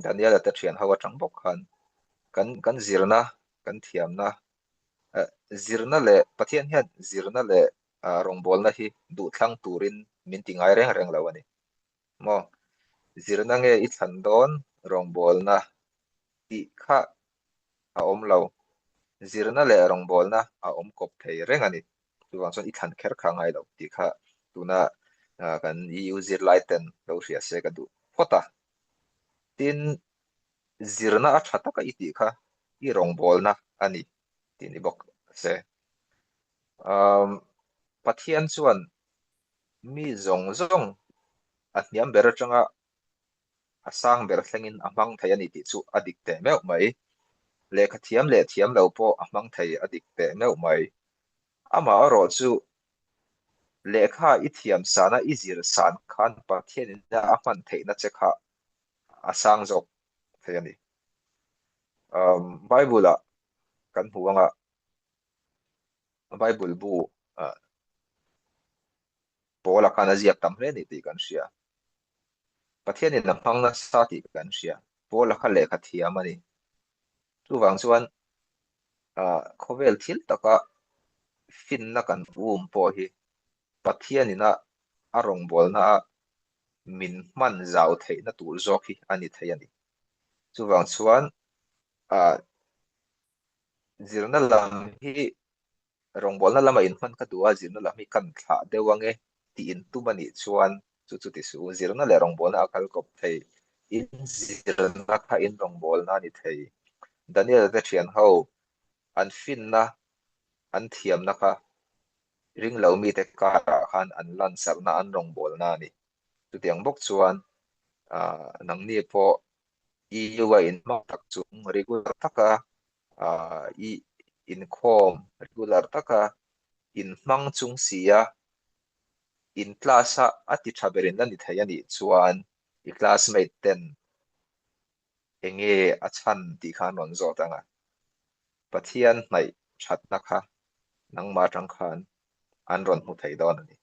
Daniela te thian ho atang bawk khan kan kan zirna kan thiamna eh zirna leh Pathian hian zirna leh rawngbawlna hi duhthlang turin min ti ngai reng reng lo a ni. Maw? Zirna nge i thlan dawn rawngbawlna tih kha a awm lo. Zirna leh rawngbawlna a awm kawp thei reng a ni. Chuvang chuan i thlan kher kha a ngai lo tih kha tuna kan EU zirlai ten lo hria se ka duh phawt a. Tin, zirna a tha taka i tih kha i rawngbawlna a ni tih ni bawk se. Pathian chuan Mi zawng zawng a hniam ber atanga a sang ber thlengin a hmang thei a ni tih chu a dik teh meuh mai. Lehkha thiam leh thiam lo pawh a hmang thei a dik teh meuh mai. Amah erawh chu lehkha i thiam sana i zir san khan Pathianin a hman theihna che kha a sang zawk thei a ni. Bible-ah kan hmu anga Bible bu Paula khan a ziak tam hle a ni tih kan hria. Pathianin a hmang nasa tih kan hria. Paula kha lehkha thiam a ni. Chuvang chuan khawvel thil taka finna kan um pawh hi Pathianin a a rawngbawlna a min hman zau theihna tur zawk hi a ni thei a ni. Chuvang chuan Zirna lam hi rawngbawlna lama inhman ka duh a, zirna lam hi kan thlah deuh ange tih intum a nih chuan chu chu ti suh u. Zirna leh rawngbawlna a kal kawp thei. In zirna kha in rawngbawlna a ni thei. Daniel te thian ho an finna, an thiamna kha ringlo mite karah khan an lansarhna, an rawngbawlna a ni. Chutiang bawk chuan nangni pawh EU a inhmang tak chung regular taka i inkhawm regular taka inhmang chung sia in class a a ti tha berin la ni thei a nih chuan i classmate ten enge a chhan tih kha an rawn zawt ang a, Pathian hnaih thatna kha nangmah atang khan an rawn hmu thei dawn a ni.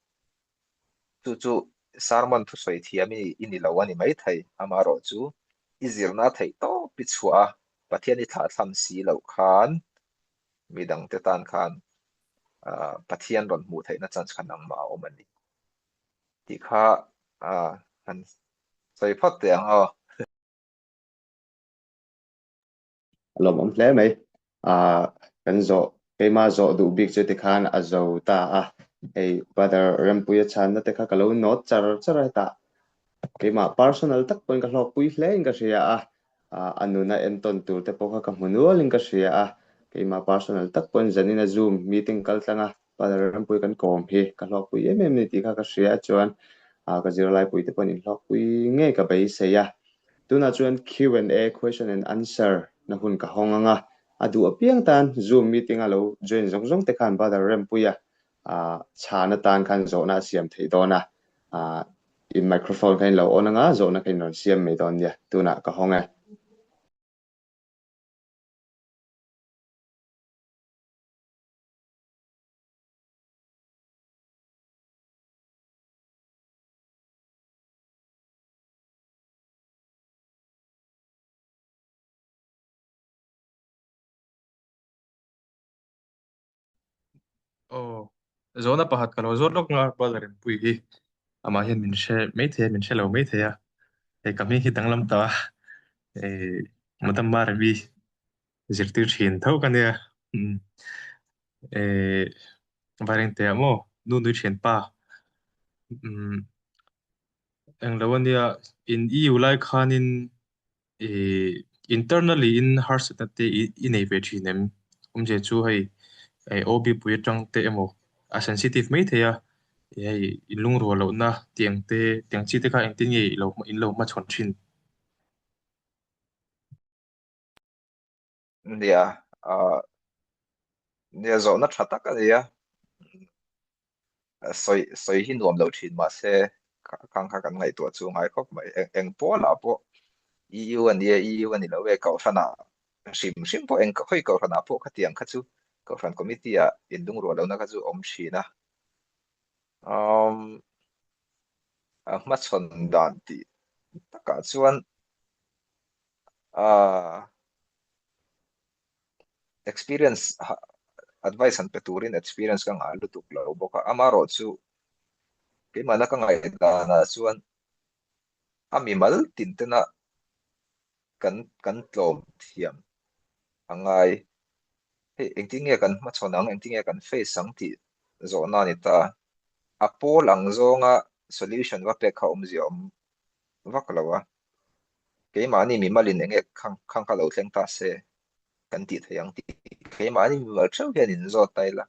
Chu chu sermon thusawi thiam i i ni lo a ni maithei, amaherawh chu i zirna theih tawp i chhuah a, Pathian i thlahthlam si loh khan midangte tan khan Pathian rawn hmuh theihna chance kha nangmah a awm a ni tih kha han sawi phawt teh ang aw. A lawmawm hle mai. Ah, kan zawh, keimah zawh duh bik chu tikhan a zo ta a. Hei Brother Rempuia chhanna te kha ka lo note char char a hetah. Keimah personal tak pawhin ka hlawkpui hle in ka hria a. Ah, a nuna entawn tur te pawh kha ka hmu nual in ka hria a. Keimah personal tak pawhin zanin a Zoom meeting kal tlang a. Father Rampui kan kawm hi ka hlawkpui em em ni tih kha ka hria chuan ka zirlaipui te pawhin inhlawkpui ngei ka beisei a. Tunah chuan Q and A, Question and Answer, na hun ka hawng ang a, a duh apiang tan Zoom meeting a lo join zawng zawng te khan Father Rempuia chhan atan khan zawhna a siam theih dawn a, in microphone kha in lo on ang a, zawhna kha in rawn siam mai dawn nia, tunah ka hawng e. Aw, zawhna pakhat ka lo zawt lawk nga brother Rinpui hi amah hian min hre mai thei a, min hre lo mai thei a. Hei ka hming hi danglam tawh a, eh Madam Maremi zirtir thin tho ka nia. Umm eh Vairengte ah maw nu nui thian pa umm englo ania in EU lai khanin eh internally in harsatna te i nei ve thin em? Awmzia chu hei eh OB pui atang te emaw a sensitive mai thei a hei in lungrual lohna tiang te tiang chi te kha engtin nge i lo in lo hmachhawn thin? Nia ah nia zawhna tha tak a ni a sawi sawi hi nuam lo thin mahse khang kha kan ngaihtuah chu ngai khawp mai eng eng pawlah pawh EU a nia EU a ni lo e kohhranah hrim hrim pawh eng khawi kohhranah pawh khatiang kha chu kohhran committee ah indungruah lohna kha chu awm thin a um a hmachhawn dan tih takah chuan ah experience advice an pe turin experience ka ngah lutuk lo bawk a amarawh chu keimahna ka ngaihdanah chuan a mimal tin tena kan kan tlawm thiam a ngai hei engtin nge kan hmachhawn ang engtin nge kan face ang tih zawhna a ni ta a pawl ang zawnga solution va pek kha awmzia awm vak lo a keimahni mimalin enge khang khang kha lo thleng ta se kan tih theih ang tih keimahni mimal theuh hian in zawt ta ila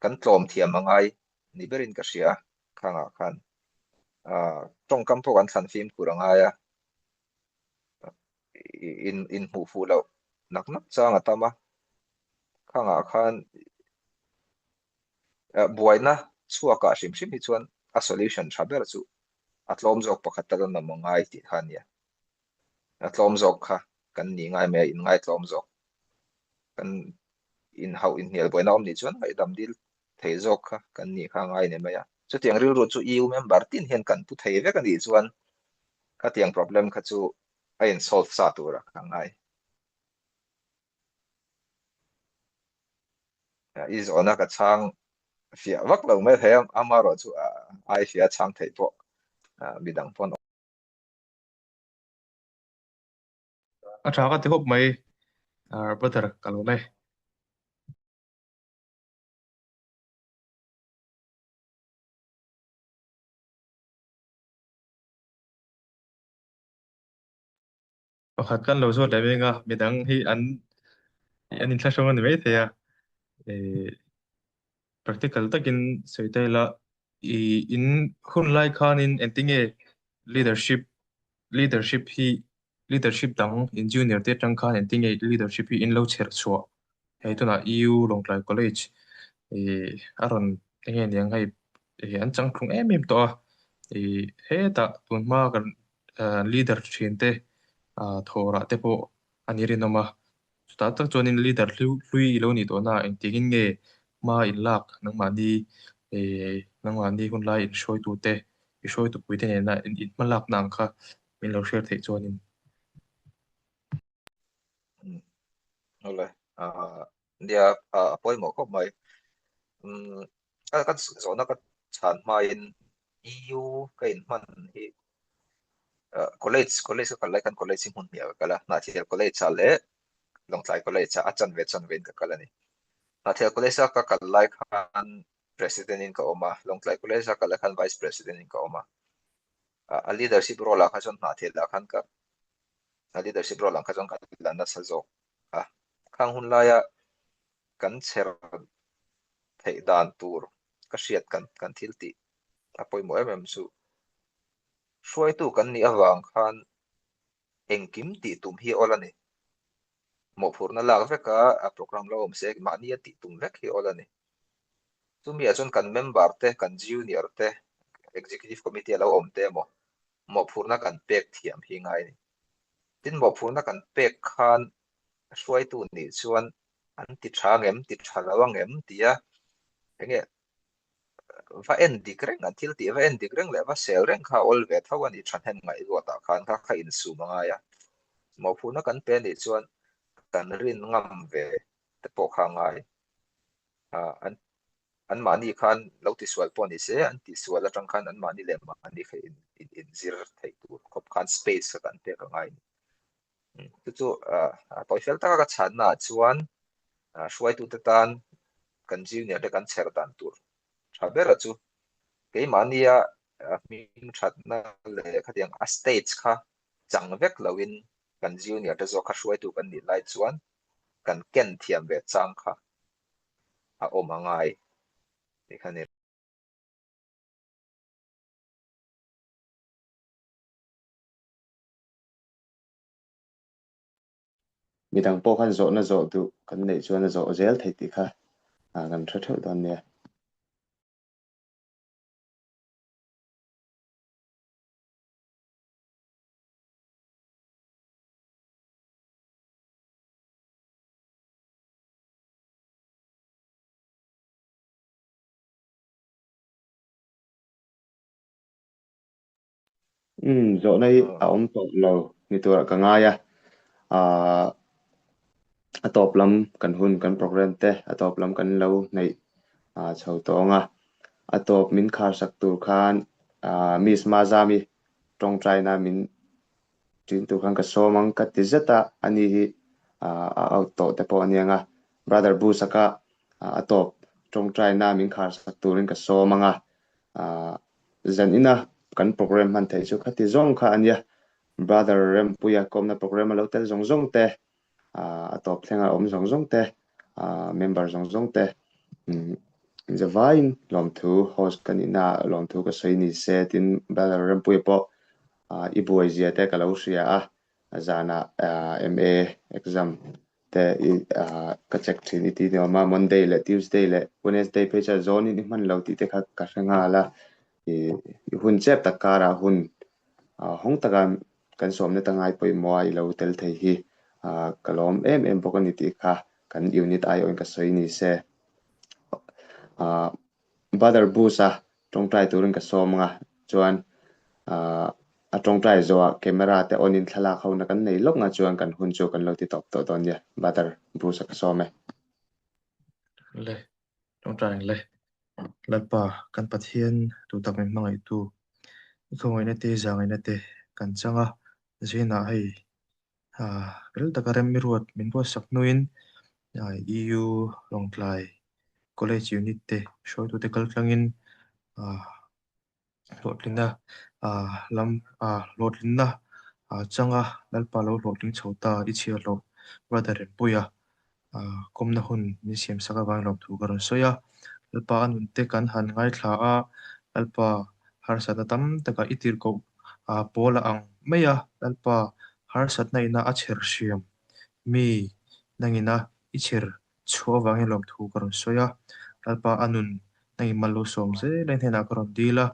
kan tlawm thiam a ngai ni berin ka hria khangah khan ah tawngkam pawh kan thlan fimkhur a ngai a in in hmuh fuh loh nak nak chang a tam a khangah khan buaina chhuakah hrim hrim hi chuan a solution tha ber chu a tlawm zawk pakhat tal an awm a ngai tih kha a nia. A tlawm zawk kha kan nih ngai mai a, in ngai tlawm zawk. Kan inhauh inhnial buaina awm nih chuan ngaihdam dil thei zawk kha kan nih kha a ngai ni mai a. Chutiang rilru chu EU member tin hian kan pu thei vek a nih chuan khatiang problem kha chu a in solve sa tur a ka ngai. I zawhna ka chhang fiah vak lo mai thei a, amaherawh chu ai fiah a chhang theih pawh midang pawn A tha ka ti khawp mai, brother ka lo nei. Pakhat kan lo zawt leh veng a, midang hi an an inthlahrung a ni maithei a. Eh, practical takin sawi ta ila, i in hun lai khanin engtinge leadership leadership hi leadership dang in junior te atang khan engtinge leadership hi in lo chher chhuah. Hei tunah EU Lawngtlai College eh a rawn enge niang hei eh an changtlung em em tawh a. Eh hetah tunhma kan leader thin te thawhrah te pawh a ni rinawm a, chutah tak chuanin leader hlui i lo nih tawh na engtiangin nge hma in lak nangmahni nangmahni hun lai in hruaitu te i hruaitu pui te nena in hma lakna ang kha min lo hriat theih chuanin. Awle nia a pawimawh khawp mai. Ka zawhna ka chhan hmain EU ka inhman hi college college ka kal lai khan college hi hmun hnih ah ka kal a, Hnahthial college ah leh Lawngtlai college ah a chanve chanve in ka kal a ni. Hnahthial college a ka kal lai khan president in ka awm a, Lawngtlai college a kal lai khan vice president in ka awm a. A leadership role ah kha chuan Hnahthial ah khan ka a leadership role ang kha chuan ka la nasa zawk a. Khang hun laia kan chher theih dan tur ka hriat kan kan thil tih a pawimawh em em chu hruaitu kan nih avang khan engkim tih tum hi awl a ni. Mawhphurhna lak veka a program lo awm se mahni a tih tum vek hi awl a ni. Chumi ah chuan kan member te, kan junior te, executive committee a lo awm te emaw mawhphurhna kan pek thiam hi ngai a ni. Tin mawhphurhna kan pek khan hruaitu nih chuan an ti tha angem, ti tha lo angem tia enge va en dik reng an thil tih va en dik reng leh va sel reng kha awl ve tho a ni thahnem ngaih luatah khan kha kha insum a ngai a. Mawhphurhna kan pe nih chuan kan rin ngam ve te pawh kha a ngai. An. Anmahni khan lo tisual pawh ni se, an tihsual atang khan anmahni leh mahni kha inzir theih tur khawp khan space kha kan pek a ngai a ni. Chu chu tawi fel taka ka chhanna ah chuan hruaitute tan kan junior te kan chher dan tur tha bera chu keimahnia hming thatna leh khatiang a stage kha chang vek loin kan junior te zawk kha hruaitu kan nih lai chuan kan ken thiam ve chang kha a awm a ngai tih kha a ni. Midang pawh khan zawhna zawh duh kan neih chuan a zawh zel theih tih kha kan hre theuh dawn nia. Umm zawhna hi a awm tawh lo ni turah ka ngai a, aah a tawp lam kan hun kan program te a tawp lam kan lo hnaih ah chho tawng a, a tawp min khar sak tur khan ah Miss Mazami tawngtaina min ṭin tur khan ka sawm ang ka ti zet a, ani hi ah a out tawh te pawh a ni ang a, Brother Busaka a tawp tawngtaina min khar sak turin ka sawm ang a, ah zan ina kan program hman theih chu khati zawng kha a nia, Brother Rempuia kawmna program a lo tel zawng zawng te, ah a tawp thlenga awm zawng zawng te, ah member zawng zawng te umm zavaiin lawmthu host ka nihna ah lawmthu ka sawi ni se tin Brother Rempuia pawh ah i buai zia te ka lo hria a, zanah ah MA exam te i ah ka check thin i ti ni awm a, Monday leh Tuesday leh Wednesday phei chuan zawnin i hman lo tih te kha ka hre nghal a, ih i hun chep tak karah hun ah hawng taka kan sawmna ta ngai pawimawh a i lo tel thei hi ah ka lawm em em bawk a ni tih kha kan unit aiawhin ka sawi ni se. Ah Brother Bush-a tawngtai turin ka sawm anga chuan ah a tawngtai zawhah camera te on in thlalak ho na kan nei lawk nga chuan kan hun chu kan lo ti tawp tawh dawn nia Brother Bush-a ka sawm e. Le, tawngtai ang le. Lalpa, kan Pathian duhtak min hmangaihtu, i khawngaihna te, zangaihna te kan chang a, zinah hei fel taka rem i ruat min ruatsak hnuin EU Lawngtlai College Unit te hruaitute kaltlangin hlawhtlinna lam hlawhtlinna changa Lalpa lo hlawhtling chho ta i chhiar loh Brother Rempuia kawmna hun min siam sak avangin lawmthu ka rawn sawi a. Lalpa a nunte kan han ngaithla a, Lalpa harsatna tam takah i tirhkoh pawl a ang mai a, Lalpa harsatna ina a chher hriam mi nangina i chher chhuah avangin lawmthu ka rawn sawi a. Lalpa a nun nangin mal lo sawm zel a hnenah ka rawn dil a,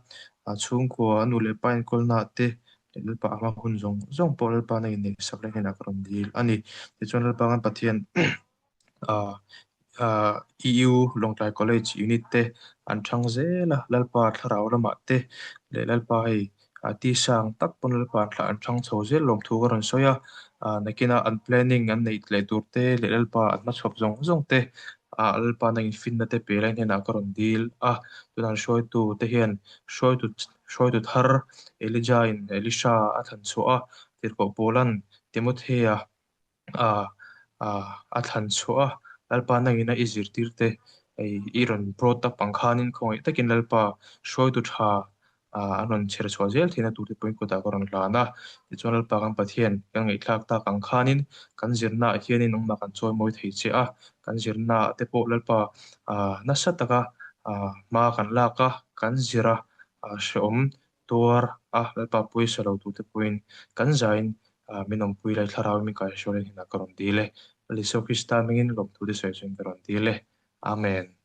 chhungkua a nu leh pa enkawlnaah te leh Lalpa a hma hun zawng zawng pawh Lalpa nangin neihsak leh hnenah ka rawn dil a ni. Tichuan Lalpa kan Pathian EU Lawngtlai College Unit te an thang zel a, Lalpa thlarau lamah te leh Lalpa hei tisa ang tak pawn Lalpa an thlah an thang chho zel lawmthu ka rawn sawi a, nakinah an planning an neih leh tur te leh Lalpa an hmachhawp zawng zawng te Lalpa nangin finna te pe lai hnenah ka rawn dil a, tunah an hruaitu te hian hruaitu hruaitu thar Elijah in Elisha a thlan chhuah a, tirhkoh Paula'n Timothea a thlan chhuah a, Lalpa nangin a i zirtir te hei i rawn brought up ang khanin khawngaih takin Lalpa hruaitu tha an rawn chher chhuah zel theihna tur te pawhin kutah ka rawn hlan a. Tichuan Lalpa kan Pathian kan ngaihthlak tak ang khanin kan zirnaah hianin nangmah kan chawimawi thei che a, kan zirnaah te pawh Lalpa nasa taka hma kan lak a, kan zir a, hrehawm tuar a, Lalpa pawisa lo tute pawhin kan zain min awmpui lai thlarau min kaihruai lai hnenah ka rawn dil e. Lal Isua Krista hmingin lawmthu te sawi chuan ka rawn dil e. Amen.